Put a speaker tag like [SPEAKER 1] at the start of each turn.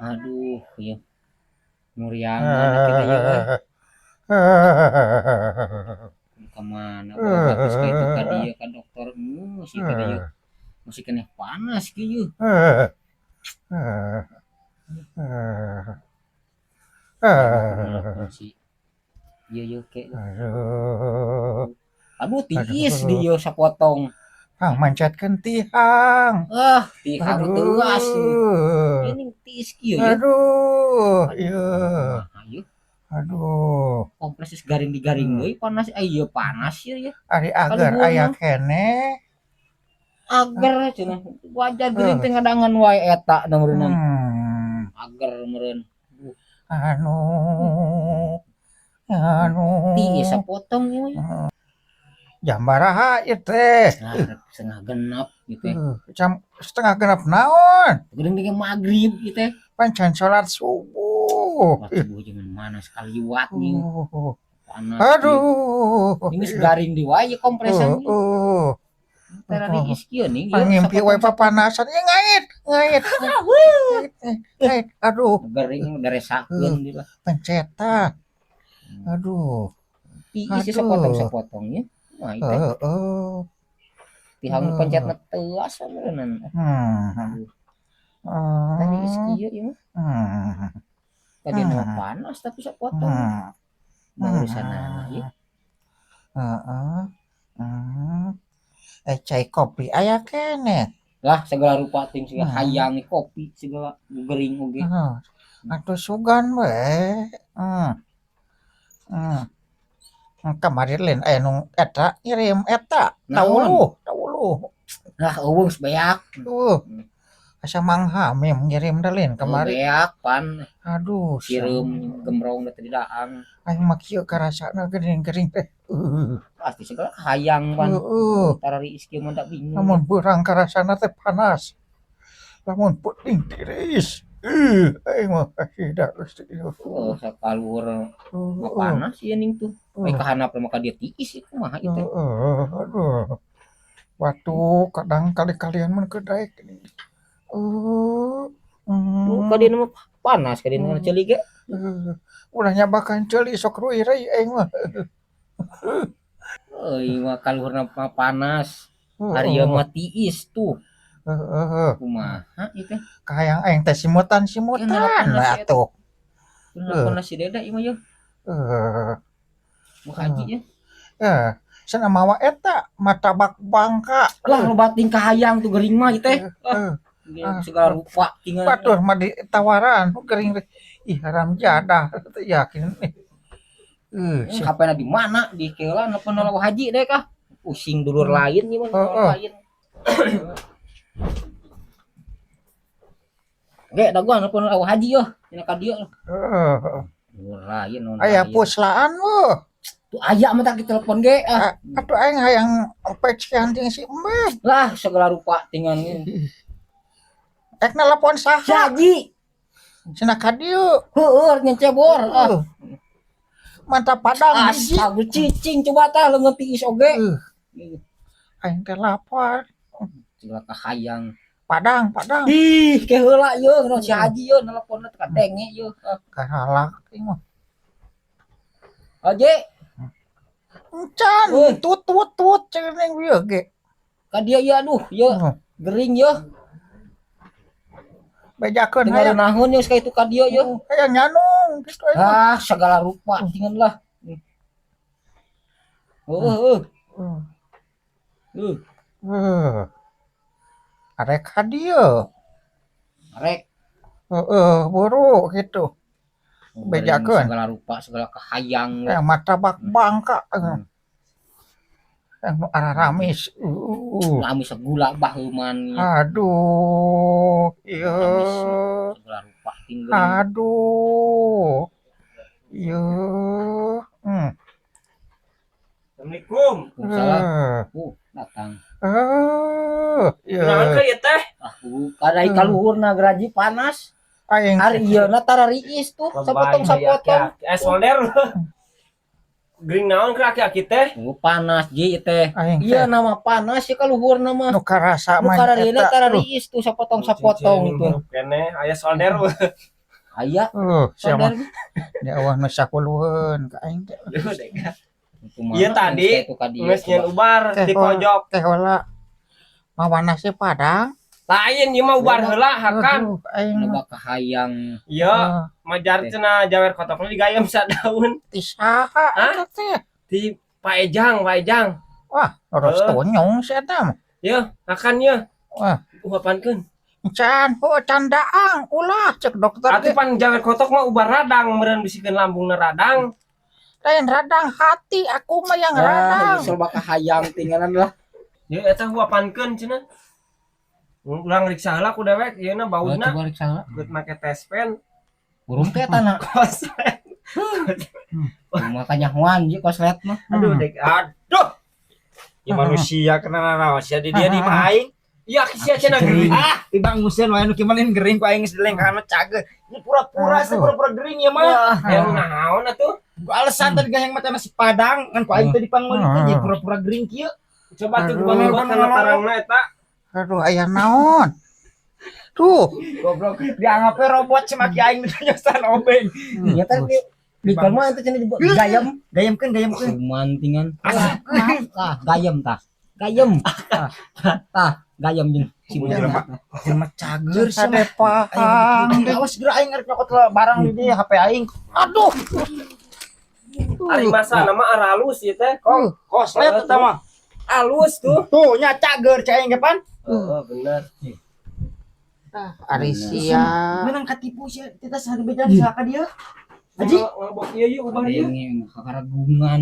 [SPEAKER 1] Aduh, ieu. Muriangan kita ieu euy. Ka mana berobat geus ka itu ka dieu ka dokter geus ieu teh ieu. Masih keneh panas kieu. Aduh, si ieu ieu ke.
[SPEAKER 2] Aduh.
[SPEAKER 1] Aduh, tiis di ieu sapotong.
[SPEAKER 2] Kang mancatkeun tihang.
[SPEAKER 1] Ah, tihang teuas ieu.
[SPEAKER 2] Aduh.
[SPEAKER 1] Ini tiis kieu ya.
[SPEAKER 2] Aduh, ieu.
[SPEAKER 1] Kumaha ieu?
[SPEAKER 2] Aduh.
[SPEAKER 1] Kompres geus garing digaring deui panas, eh ieu panas ieu ya.
[SPEAKER 2] Ari agar
[SPEAKER 1] Kaluhurna.
[SPEAKER 2] Aya keneh.
[SPEAKER 1] Agar cenah wajar geuring teh ngadangan wae eta da meureunnan. Agar meureun.
[SPEAKER 2] Anu. Anu.
[SPEAKER 1] Tiis sapotong ieu.
[SPEAKER 2] Jam baraha ieu teh?
[SPEAKER 1] Nah, 5.30 gitu teh.
[SPEAKER 2] Jam 5.30 naon?
[SPEAKER 1] Geuning ge magrib ieu teh.
[SPEAKER 2] Pan can salat subuh.
[SPEAKER 1] Salat subuh jeung mana sekaliwat nih. Panas.
[SPEAKER 2] Aduh.
[SPEAKER 1] Ini geus garing di wae kompresan.
[SPEAKER 2] Heeh.
[SPEAKER 1] Tara riis kieu nih.
[SPEAKER 2] Pan ngimpi wae papanasan ieu ngait, ngait. Ngait. Aduh,
[SPEAKER 1] Garing daresakeun di lah.
[SPEAKER 2] Pencetan. Aduh.
[SPEAKER 1] Tiis
[SPEAKER 2] Aduh.
[SPEAKER 1] Sapotong-sapotong ya. Wah, ieu teh tihang pencetna teuas meureunnan. Tadi riis kieu ieu mah. Tadi mah panas tapi sapotong. Mah urusanana ieu.
[SPEAKER 2] Heeh. Eh, cai kopi aya keneh.
[SPEAKER 1] Lah, segala rupa ting segala hayang kopi segala gering oge.
[SPEAKER 2] Heeh. Atuh sugan we. Kamari lain aya nu eta ngirim eta
[SPEAKER 1] Naon?
[SPEAKER 2] Tauluh, tauluh.
[SPEAKER 1] Lah, eueuh geus beak.
[SPEAKER 2] Asa Mang Hamim ngirim teh lain kamari.
[SPEAKER 1] Beak pan.
[SPEAKER 2] Aduh,
[SPEAKER 1] Sireum gemrong teh didaang.
[SPEAKER 2] Aing mah kieu karasana geuning-geuning teh.
[SPEAKER 1] Pasti segala hayang pan.
[SPEAKER 2] Heeh.
[SPEAKER 1] Tara riis kieu mah da bingung.
[SPEAKER 2] Lamun beurang karasana teh panas. Lamun peuting tiris. Aing mah kasih Gusti.
[SPEAKER 1] Oh, sakaluhur mah panas ieu ning tuh. Ai kahandap mah ka dieu tiis ieu kumaha ieu teh.
[SPEAKER 2] Heeh, aduh. Batuk kadang kali-kalian mah keur daek.
[SPEAKER 1] Tuh ka dieu mah panas ka dieu mah ceuli ge.
[SPEAKER 2] Ulah nyabakan ceuli sok ruireui aing mah.
[SPEAKER 1] Euy mah kaluhurna mah panas. Ari ieu mah tiis tuh.
[SPEAKER 2] Heeh.
[SPEAKER 1] Kumaha ieu teh?
[SPEAKER 2] Kahayang aing teh simutan-simutan
[SPEAKER 1] Kenapa
[SPEAKER 2] we atuh.
[SPEAKER 1] Kenapa si Deda ieu mah yeuh?
[SPEAKER 2] Heeh.
[SPEAKER 1] Mau haji ya?
[SPEAKER 2] Eh, cenah mawa eta martabak bangka.
[SPEAKER 1] Lah, loba ting kahayang tuh gering mah ieu teh.
[SPEAKER 2] Heeh.
[SPEAKER 1] Segala rupa tinggal.
[SPEAKER 2] Batur mah ditawaran gering teh. Ih, haram jadah teu yakin.
[SPEAKER 1] HP-na di mana? Di keula nelpon lawa haji deh kah? Pusing dulur lain ieu mah, lain. Ge dagoan nelpon lawa haji yeuh, cenah ka dieu.
[SPEAKER 2] Heeh.
[SPEAKER 1] Dulur lain naon
[SPEAKER 2] Aya
[SPEAKER 1] lain.
[SPEAKER 2] Puslaan weuh.
[SPEAKER 1] Tuh aya mah tak ditelepon ge ah.
[SPEAKER 2] Atuh aing hayang pecian jeung si Embeb.
[SPEAKER 1] Lah, segala rupa tinggal.
[SPEAKER 2] Ek nelpon saha?
[SPEAKER 1] Si Haji.
[SPEAKER 2] Cenah ka dieu.
[SPEAKER 1] Heueuh nyecebor ah.
[SPEAKER 2] Heeh. Mantap padang hiji.
[SPEAKER 1] Astaga, cicing coba tah leungeun tiis oge.
[SPEAKER 2] Aing teh lapar.
[SPEAKER 1] Segala kahayang.
[SPEAKER 2] Padang, padang.
[SPEAKER 1] Ih, ke heula ieu nu si Haji ieu nelponna teh kadenge ieu. Ah.
[SPEAKER 2] Kahalak ieu mah.
[SPEAKER 1] Haji,
[SPEAKER 2] Encan,
[SPEAKER 1] Euy.
[SPEAKER 2] Tut tut tut cenah ieu ge.
[SPEAKER 1] Ka dieu ieu aduh, ieu gering ieu.
[SPEAKER 2] Bejakeun
[SPEAKER 1] Tinggal
[SPEAKER 2] hayang.
[SPEAKER 1] Naon ieu ka itu ka dieu ieu.
[SPEAKER 2] Hayang nyanung kitu aing mah.
[SPEAKER 1] Ah, segala rupa tinggal lah. Heueuh heueuh. Heuh,
[SPEAKER 2] Heuh. Arek ka dieu.
[SPEAKER 1] Arek.
[SPEAKER 2] Heeh, buru kitu.
[SPEAKER 1] Gering
[SPEAKER 2] Bejakeun.
[SPEAKER 1] segala rupa, segala kahayang.
[SPEAKER 2] Hayang martabak bangka. Yang nu araramis.
[SPEAKER 1] Amis gula baheuman.
[SPEAKER 2] Aduh, ieu.
[SPEAKER 1] Amis segala rupa tinggal.
[SPEAKER 2] Aduh. Ieu.
[SPEAKER 3] Assalamualaikum.
[SPEAKER 1] Waalaikumsalam. Datang.
[SPEAKER 2] Ieu.
[SPEAKER 3] Kunaon ke ieu teh?
[SPEAKER 1] Ah, bukan ari kaluhurna geraji panas.
[SPEAKER 2] Aing
[SPEAKER 1] Ari ieu na tara riis tuh, sapotong sapotong.
[SPEAKER 3] Eh, solder. Gering naon ke aki-aki teh?
[SPEAKER 1] Oh, panas ji teh.
[SPEAKER 2] Aing
[SPEAKER 1] Iya
[SPEAKER 2] teh
[SPEAKER 1] nama panas ya kaluhur nama.
[SPEAKER 2] Nu karasa
[SPEAKER 1] Nu
[SPEAKER 2] mah
[SPEAKER 1] kararina
[SPEAKER 2] eta.
[SPEAKER 1] Karariis tuh sapotong-sapotong tuh.
[SPEAKER 3] Kene aya solder.
[SPEAKER 1] Aya
[SPEAKER 2] Sia mah
[SPEAKER 1] solder.
[SPEAKER 2] Di awah nu sakuluheun ka aing teh.
[SPEAKER 1] Kumaha
[SPEAKER 3] Iya, tadi,
[SPEAKER 1] itu ka dieu,
[SPEAKER 3] Geus nyeun
[SPEAKER 1] coba.
[SPEAKER 3] Ubar
[SPEAKER 2] Teh,
[SPEAKER 3] di pojok.
[SPEAKER 2] Teh heula mawana si Padang.
[SPEAKER 3] Lain ieu mah ubar heula hakan.
[SPEAKER 2] Aduh, aing mah.
[SPEAKER 1] Loba kahayang.
[SPEAKER 3] Iya, majar cenah jawer kotokna digayem sadaun.
[SPEAKER 2] Ti saha
[SPEAKER 3] Hah?
[SPEAKER 2] eta teh?
[SPEAKER 3] Di Pak Ejang, Pak Ejang.
[SPEAKER 2] Wah, loros tonyong si eta mah.
[SPEAKER 3] Ye, hakan ye.
[SPEAKER 2] Wah.
[SPEAKER 3] Uapankeun.
[SPEAKER 2] Can, oh can daang, ulah cek dokter
[SPEAKER 3] Atuh
[SPEAKER 2] ge.
[SPEAKER 3] Pan jawer kotok mah ubar radang, meureun bisikeun lambungna radang.
[SPEAKER 2] Lain radang hati aku mah yang
[SPEAKER 1] Ah,
[SPEAKER 2] radang.
[SPEAKER 1] loba kahayang tinggalan lah.
[SPEAKER 3] Ye, eta huapankeun cenah. Urang riksa heula ku dewek ieu na
[SPEAKER 1] Oh,
[SPEAKER 3] bauna.
[SPEAKER 1] coba riksa heula.
[SPEAKER 3] Geus make tespen.
[SPEAKER 1] Burung teh eta na.
[SPEAKER 3] Koslet.
[SPEAKER 1] Makanya huan ji koslet mah.
[SPEAKER 3] Aduh, dek.
[SPEAKER 4] Aduh. Ya manusia kena naon sia di dia di mah aing.
[SPEAKER 3] Iya, sia cenah gering.
[SPEAKER 4] Ah, tibang nguseun wae nu kieu gering ku aing geus dilengkahan cageur. Ini pura-pura sih, pura-pura gering ya mah.
[SPEAKER 3] Yang naon atuh?
[SPEAKER 4] Alasan tadi gayang mata nasi Padang kan ku aing teh dipangmeuli teh jadi pura-pura gering kieu.
[SPEAKER 3] Coba tuh
[SPEAKER 2] Aduh.
[SPEAKER 3] gua kana tarangna eta.
[SPEAKER 2] Aduh, aya naon? Tuh.
[SPEAKER 4] Goblok, dianggapnya robot cemaki aing nyosan obeng.
[SPEAKER 1] Iya tadi di mah eta cenah gayem.
[SPEAKER 4] Gayemkeun, gayemkeun.
[SPEAKER 1] Kumantingan. Tah, gayem tah. Gayem. Tah, tah, gayem jeung si
[SPEAKER 4] Jelema jelema cager sih
[SPEAKER 2] Sade
[SPEAKER 4] mah.
[SPEAKER 2] pahang.
[SPEAKER 4] Aing awas geura aing arek nyokot barang di dieu HP aing.
[SPEAKER 2] Aduh.
[SPEAKER 3] Ari masa nama aralus ieu teh.
[SPEAKER 4] Kong, koslet eta mah.
[SPEAKER 3] Alus tuh.
[SPEAKER 4] Tuh nya cager cai aing ge pan.
[SPEAKER 3] Heeh, bener.
[SPEAKER 2] Ari sia.
[SPEAKER 4] Menang katipu sia, kita sehari bejaan silakan dia. Haji.
[SPEAKER 3] Ngelebok ieu yuk, ubah ieu.
[SPEAKER 1] Ini kakaragungan.